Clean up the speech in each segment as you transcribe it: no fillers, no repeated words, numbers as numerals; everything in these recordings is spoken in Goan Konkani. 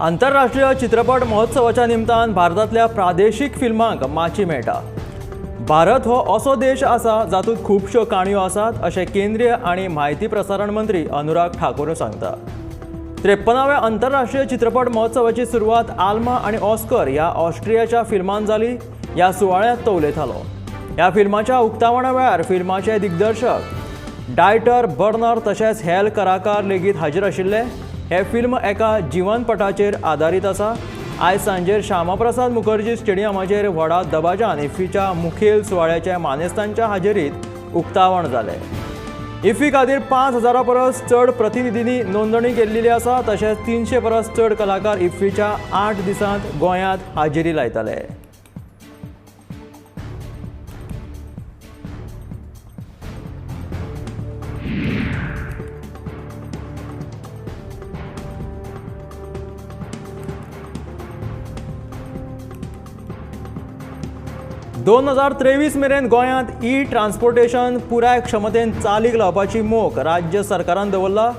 आंतरराष्ट्रीय चित्रपट महोत्सवाच्या निमतान भारतांतल्या प्रादेशीक फिल्मांक माची मेळटा। भारत हो असो देश आसा जातूंत खुबश्यो काणयो आसात अशें केंद्रीय आनी म्हायती प्रसारण मंत्री अनुराग ठाकूर सांगता। 53व्या आंतरराष्ट्रीय चित्रपट महोत्सवाची सुरवात आल्मा आनी ऑस्कर ह्या ऑस्ट्रियाच्या फिल्मान जाली। ह्या सुवाळ्यांत तो उलयतालो। ह्या फिल्माच्या उक्तावणा वेळार फिल्माचे दिग्दर्शक डायटर बर्नर तशेंच हेर कलाकार लेगीत हाजीर आशिल्ले। हे फिल्म एका जीवनपटाचेर आदारीत आसा। आयज सांजेर श्यामाप्रसाद मुखर्जी स्टेडियमाचेर व्हडा दबाज्यान इफ्फीच्या मुखेल सुवाळ्याच्या मानेस्तांच्या हाजेरीत उक्तावण जालें। इफ्फी खातीर 5000 परस चड प्रतिनिधींनी नोंदणी केल्ली आसा। तशेंच 300 परस चड कलाकार इफ्फीच्या 8 दिसांत गोंयांत हाजेरी लायतले। 2023 मेरेन गोंयांत ई ट्रान्सपोर्टेशन पुराय क्षमतेन चालीक लावपाची मोख राज्य सरकारान दवरला।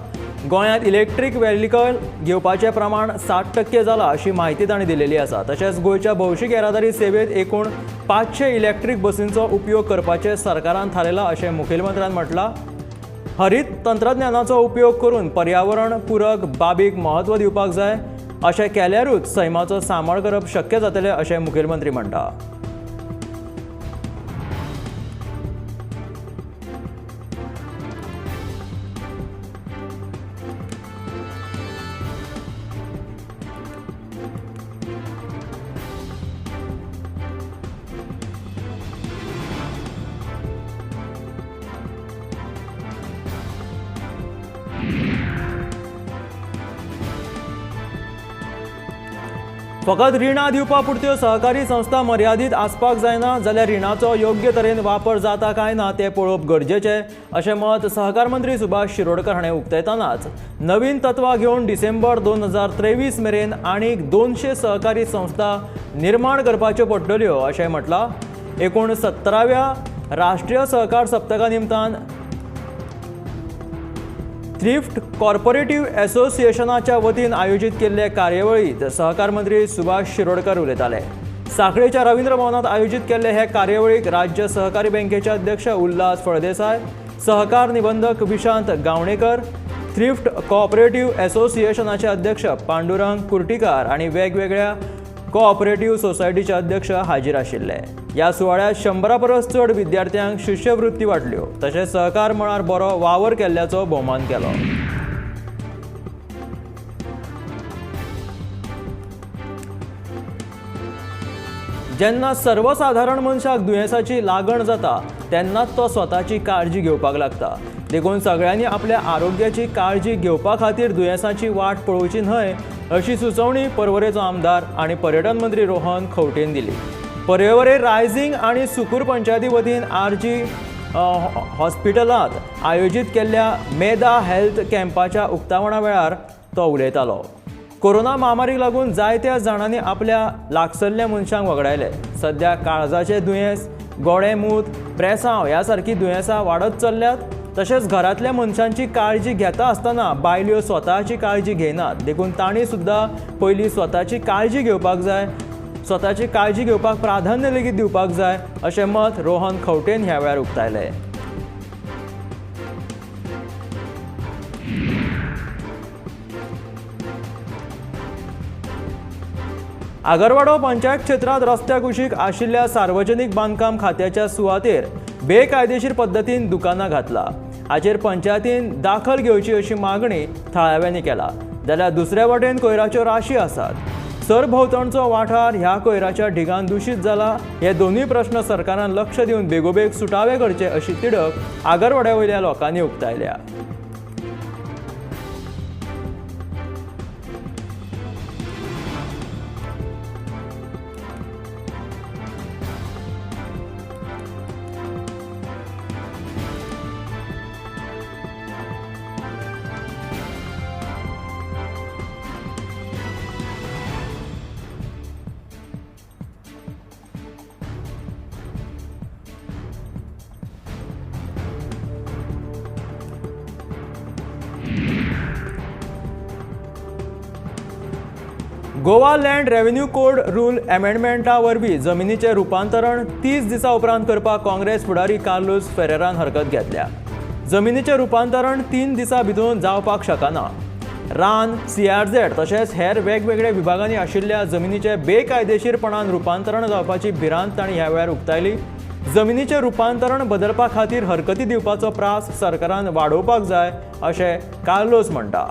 गोंयांत इलेक्ट्रीक व्हेकल घेवपाचें प्रमाण 60% जाला अशी म्हायती तांणी दिलेली आसा। तशेंच गोंयच्या भौशीक येरादारी सेवेंत एकूण 500 इलेक्ट्रीक बसींचो उपयोग करपाचें सरकारान थारायलां अशें मुखेलमंत्र्यान म्हटलां। हरीत तंत्रज्ञानाचो उपयोग करून पर्यावरण पूरक बाबीक म्हत्व दिवपाक जाय अशें केल्यारूच सैमाचो सांबाळ करप शक्य जातलें अशें मुखेलमंत्री म्हणटा। फकत रिणां दिवपा पुरत्यो सहकारी संस्था मर्यादीत आसपाक जायना जाल्यार रिणाचो योग्य तरेन वापर जाता काय ना तें पळोवप गरजेचें अशें मत सहकार मंत्री सुभाष शिरोडकर हाणें उक्तायतनाच नवीन तत्वां घेवन डिसेंबर 2023 मेरेन आनीक 200 सहकारी संस्था निर्माण करपाच्यो पडटल्यो अशें म्हटलां। एकूण 17व्या राष्ट्रीय सहकार सप्तका निमतान थ्रिफ्ट कॉर्पोरेटिव्ह असोसिएशनाच्या वतीन आयोजीत केल्ले कार्यावळीत सहकार मंत्री सुभाष शिरोडकर उलयताले। साखळेच्या रवींद्र भवनात आयोजीत केल्ले हे कार्यावळीक राज्य सहकारी बँकेचे अध्यक्ष उल्हास फळदेसाय, सहकार निबंधक विशांत गावणेकर, थ्रिफ्ट कॉपरेटिव्ह असोसिएशनाचे अध्यक्ष पांडुरंग कुर्टीकार आनी वेगवेगळ्या कोऑपरेटिव्ह सोसायटीचे अध्यक्ष हाजीर आशिल्ले। ह्या सुवाळ्यात 100 परस चड विद्यार्थ्यांक शिश्यवृत्ती वांटल्यो तशेंच सहकार मळार बरो वावर केल्ल्याचो भोवमान केलो। जेन्ना सर्वसाधारण मनशाक दुयेंसाची लागण जाता तेन्नाच तो स्वताची काळजी घेवपाक लागता। देखून सगळ्यांनी आपल्या आरोग्याची काळजी घेवपा खातीर दुयेंसाची वाट पळोवची न्हय अशी सुचोवणी पर्वरेचो आमदार आनी पर्यटन मंत्री रोहन खंवटेन दिली। पर्वरे रायझींग आनी सुकूर पंचायती वतीन आरजी हॉस्पिटलांत आयोजीत केल्ल्या मेधा हेल्थ कॅम्पाच्या उक्तावणा वेळार तो उलयतालो। कोरोना महामारीक लागून जायत्या जाणांनी आपल्या लागसल्ल्या मनशांक वगडायले। सद्या काळजाचे दुयेंस, गोडेमूत, प्रेसांव ह्या सारकी दुयेंसां वाडत चल्ल्यात। तशेंच घरांतल्या मनशांची काळजी घेता आसतना बायल्यो स्वताची काळजी घेनात, देखून तांणी सुद्दां पयलीं स्वताची काळजी घेवपाक जाय, स्वताची काळजी घेवपाक प्राधान्य लेगीत दिवपाक जाय अशें मत रोहन खंवटेन ह्या वेळार उक्तायलें। आगरवाडो पंचायत क्षेत्रांत रस्त्या कुशीक आशिल्ल्या सार्वजनीक बांदकाम खात्याच्या सुवातेर बेकायदेशीर पद्दतीन दुकानां घातला। हाचेर पंचायतीन दाखल घेवची अशी मागणी थळाव्यांनी केला। जाल्यार दुसऱ्या वटेन कोयराच्यो राशी आसात। सरभोंवतणचो वाठार ह्या कोयराच्या ढिगान दुशीत जाला। हे दोनूय प्रश्न सरकारान लक्ष दिवन बेगोबेग सुटावे करचे अशी तिडक आगरवाड्या वयल्या लोकांनी उक्तायल्या। Goa land revenue code rule एमेंडमेंटा वरवीं जमिनीचें रुपांतरण 30 दिसां उपरांत करपाक काँग्रेस फुडारी कार्लूस फेरेरान हरकत घेतल्या. जमिनीचें रुपांतरण 3 दिसां भितर जावपाक शकना. रान, सीआरझेड तशेंच हेर वेगवेगळ्या विभागांनी आशिल्ल्या जमिनीचें बेकायदेशीरपणान रुपांतरण जावपाची भिरांत तांणी ह्या वेळार उक्तायली. जमिनीचें रुपांतरण बदलपा खातीर हरकती दिवपाचो प्रास सरकारान वाडोवपाक जाय अशें कार्लोस म्हणटा.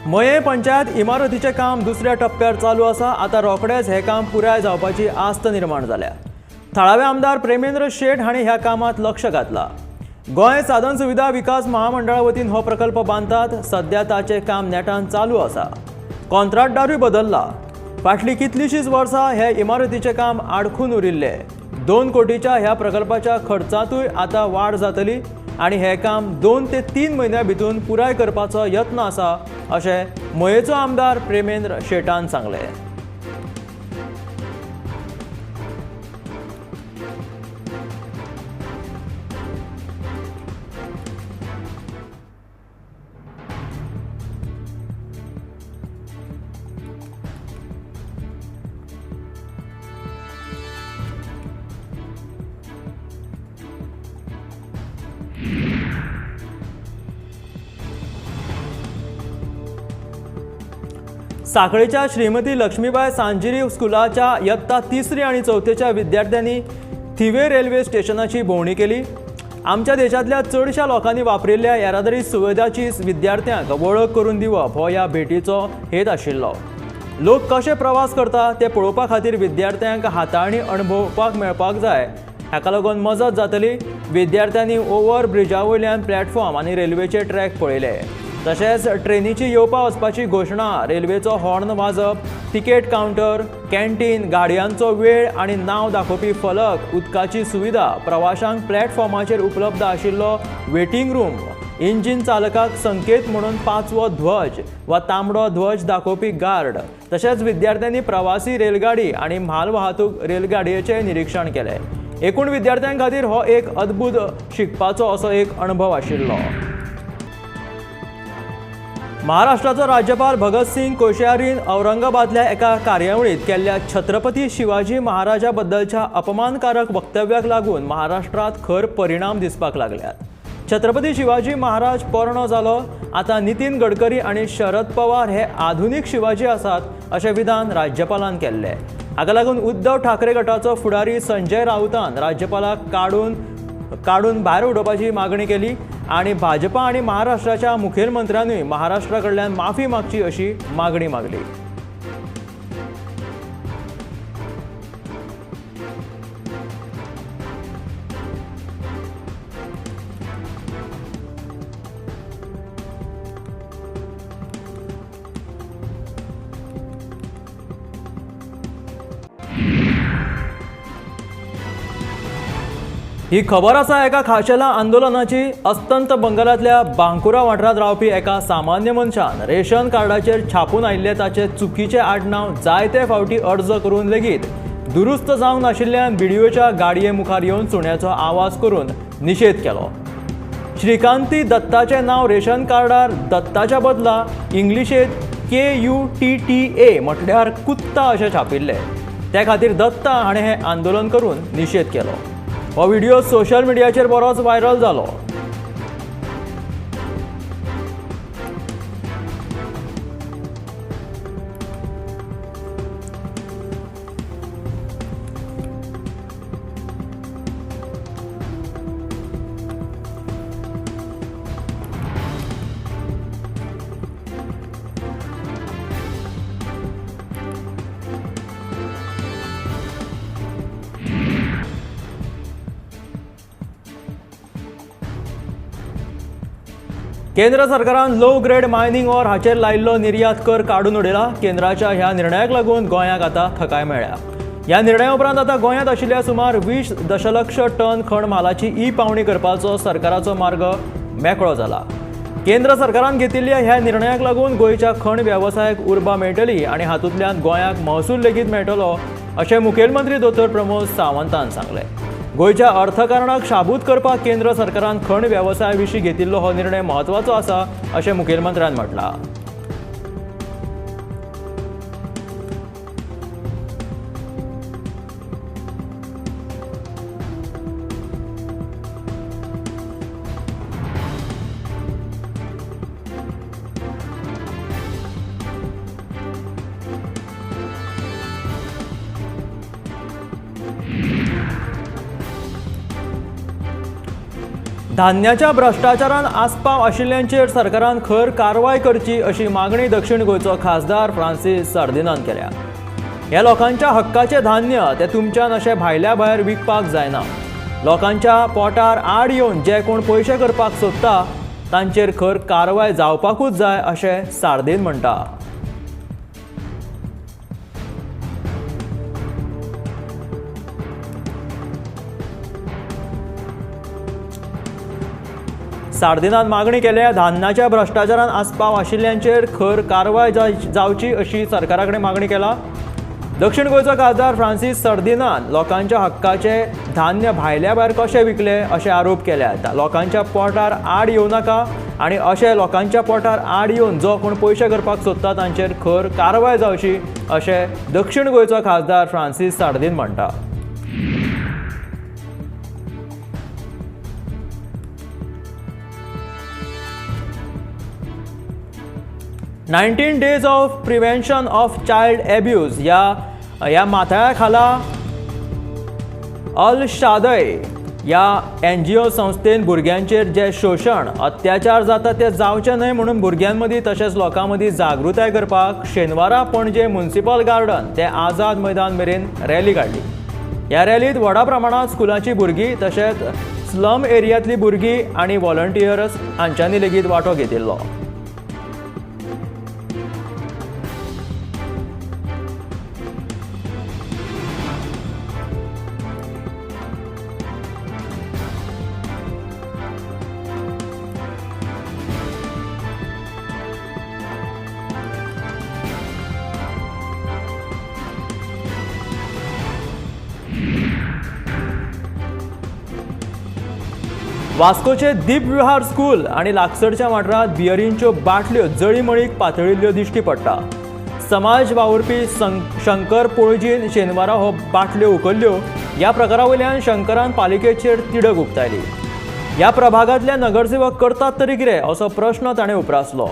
मयें पंचायत इमारतीचें काम दुसऱ्या टप्प्यार चालू आसा. आतां रोखडेंच हें काम पुराय जावपाची आस्त निर्माण जाल्या. थळावे आमदार प्रेमेंद्र शेट हांणी ह्या कामांत लक्ष घातलां. गोंय साधन सुविधा विकास महामंडळा वतीन हो प्रकल्प बांदतात. सध्या ताचें काम नेटान चालू आसा. कॉन्ट्राक्टदारूय बदल्ला. फाटलीं कितलींशींच वर्सां हे इमारतीचें काम आडखून उरिल्लें. 2 कोटीच्या ह्या प्रकल्पाच्या खर्चांतूय आतां वाड जातली आनी हें काम 2 ते 3 म्हयन्यां भितर पुराय करपाचो यत्न आसा अशें मयेचो आमदार प्रेमेंद्र शेटान सांगलें. साखळेच्या श्रीमती लक्ष्मीबाय सांजिरी स्कुलाच्या यत्ता 3री आनी 4थेच्या विद्यार्थ्यांनी थिवे रेल्वे स्टेशनाची भोंवडी केली. आमच्या देशांतल्या चडशा लोकांनी वापरिल्ल्या येरादारी सुविधाची विद्यार्थ्यांक वळख करून दिवप हो ह्या भेटीचो हेत आशिल्लो. लोक कशे प्रवास करता ते पळोवपा खातीर विद्यार्थ्यांक हाताळणी अणभवपाक मेळपाक जाय. हाका लागून मजत जातली. विद्यार्थ्यांनी ओव्हर ब्रिजा वयल्यान प्लॅटफॉर्म आनी रेल्वेचे ट्रॅक पळयले. तशेंच ट्रेनीची येवपा वचपाची घोशणा, रेल्वेचो हॉर्न वाजप, तिकेट कावंटर, कॅन्टीन, गाडयांचो वेळ आनी नांव दाखोवपी फलक, उदकाची सुविधा, प्रवाशांक प्लॅटफॉर्माचेर उपलब्ध आशिल्लो वेटिंग रूम, इंजीन चालकाक संकेत म्हणून पाचवो ध्वज वा तांबडो ध्वज दाखोवपी गार्ड, तशेंच विद्यार्थ्यांनी प्रवासी रेलगाडी आनी म्हाल वाहतूक रेलगाडयेचें निरिक्षण केलें. एकूण विद्यार्थ्यां खातीर हो एक अद्भुत शिकपाचो असो एक अणभव आशिल्लो. महाराष्ट्राचो राज्यपाल भगतसिंग कोश्यारीन औरंगाबादल्या एका कार्यावळींत केल्ल्या छत्रपती शिवाजी महाराजा बद्दलच्या अपमानकारक वक्तव्याक लागून महाराष्ट्रांत खर परिणाम दिसपाक लागल्यात. छत्रपती शिवाजी महाराज पोरणो जालो, आतां नितीन गडकरी आनी शरद पवार हे आधुनीक शिवाजी आसात अशें विधान राज्यपालान केल्लें. हाका लागून उद्धव ठाकरे गटाचो फुडारी संजय राऊतान राज्यपालाक काडून भायर उडोवपाची मागणी केली आनी भाजपा आनी महाराष्ट्राच्या मुखेलमंत्र्यांनी महाराष्ट्रा कडल्यान माफी मागची अशी मागणी मागली. ही खबर आसा एका खाशेल्या आंदोलनाची. अस्तंत बंगालांतल्या बांकुरा वाठारांत रावपी एका सामान्य मनशान रेशन कार्डाचेर छापून आयिल्ले ताचे चुकीचे आडनांव जायते फावटी अर्ज करून लेगीत दुरुस्त जावंक नाशिल्ल्यान बीडीओच्या गाडये मुखार येवन सुण्याचो आवाज करून निशेध केलो. श्रीकांती दत्ताचें नांव रेशन कार्डार दत्ताच्या बदला इंग्लिशेंत KUTTA म्हटल्यार कुत्ता अशें छापिल्लें. त्या खातीर दत्ता हाणें हें आंदोलन करून निशेध केलो. हो व्हिडिओ सोशल मिडियाचेर बरोच व्हायरल जालो. केंद्र सरकारान लो ग्रेड मायनिंग ऑर हाचेर लायिल्लो निर्यात कर काडून उडयला। केंद्राच्या ह्या निर्णयाक लागून गोंयाक आतां थकाय मेळ्ळ्या। ह्या निर्णया उपरांत आतां गोंयांत आशिल्ल्या सुमार 20 दशलक्ष टन खण म्हालाची ई पावणी करपाचो सरकाराचो मार्ग मेकळो जाला। केंद्र सरकारान घेतिल्ल्या ह्या निर्णयाक लागून गोंयच्या खण वेवसायाक उर्बा मेळटली आनी हातूंतल्यान गोंयाक महसूल लेगीत मेळटलो अशें मुखेलमंत्री दोतोर प्रमोद सावंतान सांगलें। गोंयच्या अर्थकारणाक शाबूत करपाक केंद्र सरकारान खण वेवसाया विशीं घेतिल्लो हो निर्णय म्हत्वाचो आसा अशें मुखेलमंत्र्यान म्हटलां। धान्याच्या भ्रष्टाचारान आस्पाव आशिल्ल्यांचेर सरकारान खर कारवाय करची अशी मागणी दक्षिण गोंयचो खासदार फ्रांसीस सार्दिनान केल्या। ह्या लोकांच्या हक्काचें धान्य तें तुमच्यान अशें भायल्या भायर विकपाक जायना। लोकांच्या पोटार आड येवन जे कोण पयशे करपाक सोदता तांचेर खर कारवाय जावपाकूच जाय अशें सार्दीन म्हणटा। सार्दिनान मागणी केल्या धान्याच्या भ्रष्टाचारान आस्पाव आशिल्ल्यांचेर खर कारवाय जावची अशी सरकारा कडेन मागणी केला। दक्षिण गोंयचो खासदार फ्रांसीस सार्दिनान लोकांच्या हक्काचे धान्य भायल्या भायर कशें विकले अशे आरोप केल्यात। लोकांच्या पोटार आड येवं नाका आनी अशे लोकांच्या पोटार आड येवन जो कोण पयशे करपाक सोदता तांचेर खर कारवाय जावची अशें दक्षिण गोंयचो खासदार फ्रांसीस सार्दीन म्हणटा। 19 days of prevention of child abuse ह्या माथाळ्या खाला अल शादय ह्या NGO संस्थेन भुरग्यांचेर जे शोशण अत्याचार जाता ते जावचे न्हय म्हणून भुरग्यांमदीं तशेंच लोकां मदीं जागृताय करपाक शेनवारा पणजे म्युनिसिपल गार्डन ते आझाद मैदान मेरेन रॅली काडली। ह्या रॅलींत व्हडा प्रमाणांत स्कुलाचीं भुरगीं तशेंच स्लम एरियांतलीं भुरगीं आनी व्हॉलंटियर्स हांच्यांनी लेगीत वांटो घेतिल्लो। वास्कोचे दीपविहार स्कूल आनी लागसरच्या वाठारांत बियरींच्यो बाटल्यो जळीमळीक पातळिल्ल्यो दिश्टी पडटा। समाज वावुरपी शंकर पोळजीन शेनवारा हो बाटल्यो उखल्ल्यो। ह्या प्रकारा वयल्यान शंकरान पालिकेचेर तिडक उक्तायली। ह्या प्रभागांतले नगरसेवक करतात तरी कितें असो प्रश्न ताणें उप्रासलो।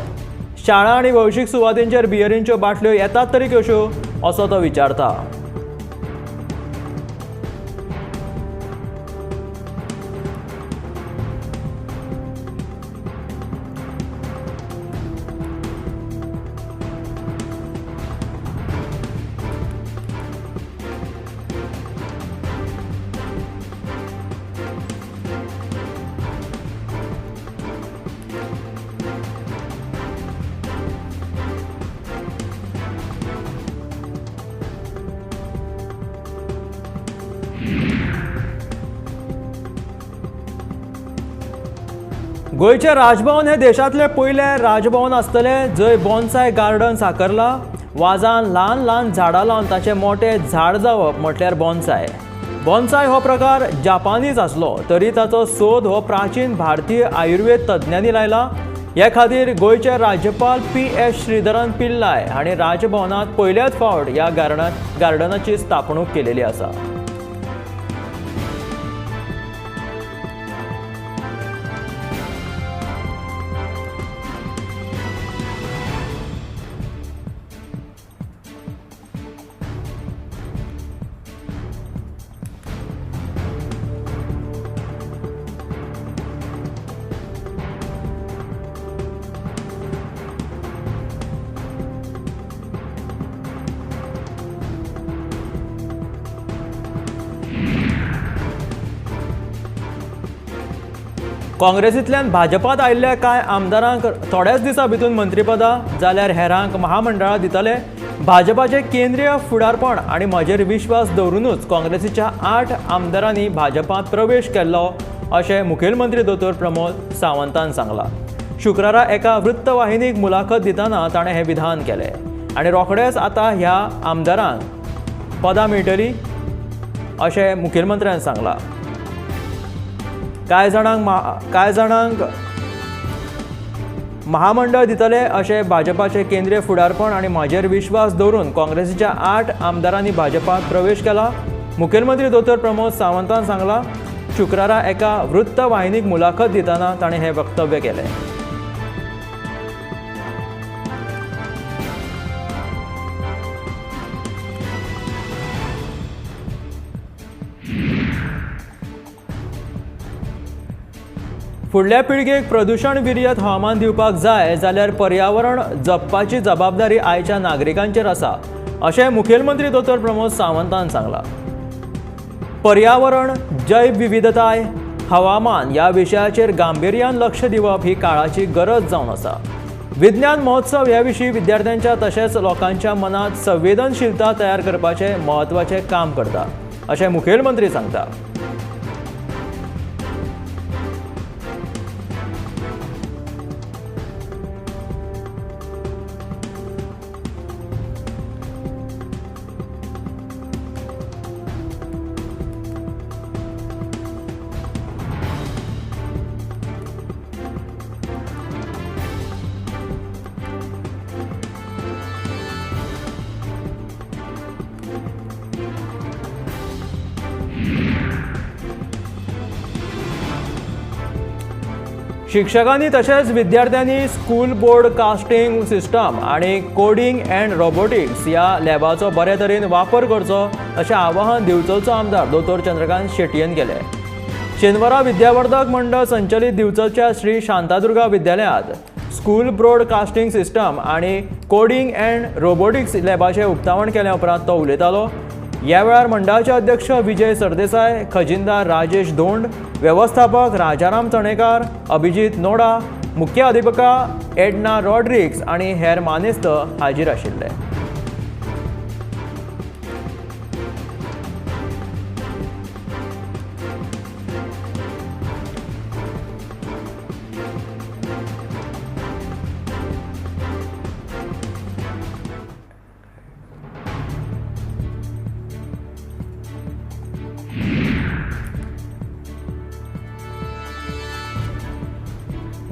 शाळा आनी भौशीक सुवातींचेर बियरींच्यो बाटल्यो येतात तरी कश्यो असो तो विचारता। गोंयचें राजभवन हे देशांतलें पयलें राजभवन आसतलें जंय बोन्साय गार्डन साकारला। वाजान ल्हान ल्हान झाडां लावन ताचें मोटें झाड जावप म्हटल्यार बोन्साय। बोन्साय हो प्रकार जापानीज आसलो तरी ताचो सोद हो प्राचीन भारतीय आयुर्वेद तज्ञांनी लायला। हे खातीर गोंयचे राज्यपाल PS Sreedharan Pillai हांणी राजभवनांत पयल्याच फावट ह्या गार्डनाची स्थापणूक केलेली आसा। काँग्रेसींतल्यान भाजपांत आयिल्ल्या कांय आमदारांक थोड्याच दिसां भितर मंत्रीपदां जाल्यार हेरांक महामंडळां दितले। भाजपाचे केंद्रीय फुडारपण आनी म्हजेर विश्वास दवरूनच काँग्रेसीच्या 8 आमदारांनी भाजपांत प्रवेश केल्लो अशें मुखेलमंत्री दोतोर प्रमोद सावंतान सांगलां। शुक्रारा एका वृत्तवाहिनीक मुलाखत दितना ताणें हें विधान केलें आनी रोखडेच आतां ह्या आमदारांक पदां मेळटलीं अशें मुखेलमंत्र्यान सांगलां। कांय जाणांक महामंडळ दितले अशें भाजपाचे केंद्रीय फुडारपण आनी म्हजेर विश्वास दवरून काँग्रेसीच्या 8 आमदारांनी भाजपांत प्रवेश केला। मुखेलमंत्री दोतोर प्रमोद सावंतान सांगलां। शुक्रारा एका वृत्तवाहिनीक मुलाखत दितना ताणें हें वक्तव्य केलें। फुडल्या पिळगेक प्रदूशण विरयत हवामान दिवपाक जाय जाल्यार पर्यावरण जपपाची जबाबदारी आयच्या नागरिकांचेर आसा अशें मुखेलमंत्री दोतोर प्रमोद सावंतान सांगलां। पर्यावरण, जैवविविधताय, हवामान ह्या विशयाचेर गांभिर्यान लक्ष दिवप ही काळाची गरज जावन आसा। विज्ञान महोत्सव ह्या विशीं विद्यार्थ्यांच्या तशेंच लोकांच्या मनांत संवेदनशीलता तयार करपाचें म्हत्वाचें काम करता अशें मुखेलमंत्री सांगता। शिक्षकांनी तशेंच विद्यार्थ्यांनी स्कूल बोर्ड कास्टिंग सिस्टम आनी कोडिंग अँड रोबोटिक्स ह्या लॅबाचो बरे तरेन वापर करचो अशें आवाहन दिवचलचो आमदार दोतोर चंद्रकांत शेटयेन केलें। शेनवारा विद्यावर्धक मंडळ संचलीत दिवचलच्या श्री शांतादुर्गा विद्यालयांत स्कूल ब्रॉडकास्टिंग सिस्टम आनी कोडिंग अँड रोबोटिक्स लॅबाचें उक्तावण केल्या उपरांत तो उलयतालो। ह्या वेळार मंडळाचे अध्यक्ष विजय सरदेसाय, खजिनदार राजेश धोंड, व्यवस्थापक राजाराम चणेकार, अभिजीत नोडा, मुख्य अध्यापिका एडना रॉड्रिक्स आनी हेर मानेस्त हाजीर आशिल्ले।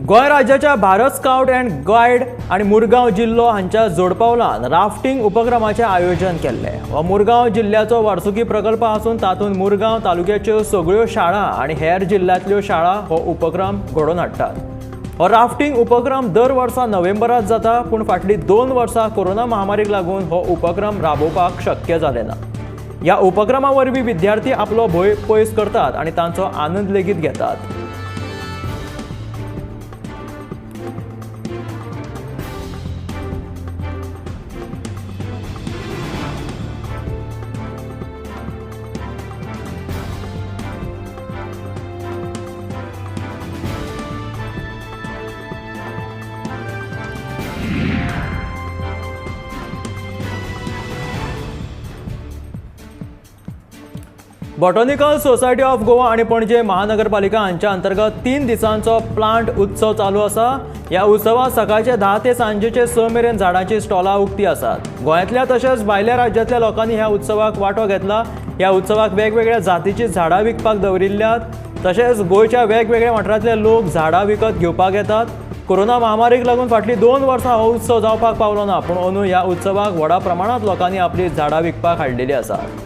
गोंय राज्याच्या भारत स्काउट अँड गायड आनी मुरगांव जिल्लो हांच्या जोडपावलान राफ्टिंग उपक्रमाचें आयोजन केल्लें। हो मुरगांव जिल्ल्याचो वर्सुकी प्रकल्प आसून तातूंत मुरगांव तालुक्याच्यो सगळ्यो शाळा आनी हेर जिल्ल्यांतल्यो शाळा हो उपक्रम घडोवन हाडटात। हो राफ्टिंग उपक्रम दर वर्सा नोव्हेंबरांत जाता, पूण फाटलीं 2 वर्सां कोरोना महामारीक लागून हो उपक्रम राबोवपाक शक्य जालें ना। ह्या उपक्रमा वरवीं विद्यार्थी आपलो भंय पयस करतात आनी तांचो आनंद लेगीत घेतात। बॉटॉनिकल सोसायटी ऑफ गोवा आनी पणजे महानगरपालिका हांच्या अंतर्गत 3 दिसांचो प्लांट उत्सव चालू आसा। ह्या उत्सवात सकाळचे 10 ते सांजेचे 6 मेरेन झाडांची स्टॉलां उक्ती आसात। गोंयांतल्या तशेंच भायल्या राज्यांतल्या लोकांनी ह्या उत्सवाक वांटो घेतला। ह्या उत्सवाक वेगवेगळ्या जातीची झाडां विकपाक दवरिल्ल्यात, तशेंच गोंयच्या वेगवेगळ्या वाठारांतले लोक झाडां विकत घेवपाक येतात। कोरोना महामारीक लागून फाटलीं 2 वर्सां हो उत्सव जावपाक पावलो ना, पूण अंदू ह्या उत्सवाक व्हडा प्रमाणांत लोकांनी आपली झाडां विकपाक हाडलेली आसात।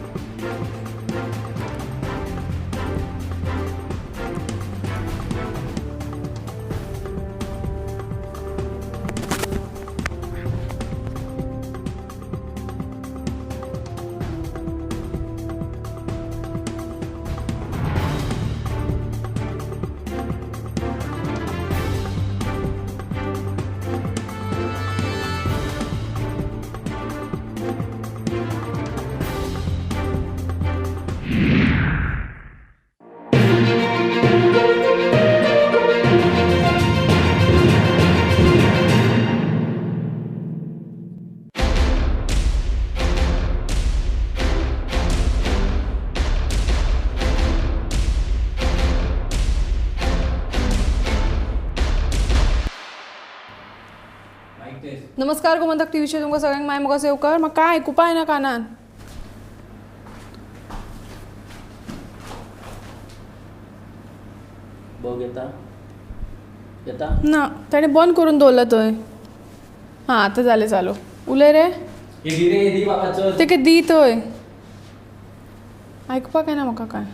नमस्कार गोमंतक टीव्हीचेर तुमकां सगळ्यांक माय मुखार सेवकर. म्हाका कांय आयकुपा येना कानान. बघ येता येता. ना, ताणें बंद करून दवरला थंय. हां आतां जालें चालू. उलय रे. हे दी रे, दी बाबा चल. तेका दी थंय. आयकुपाक येना म्हाका कांय.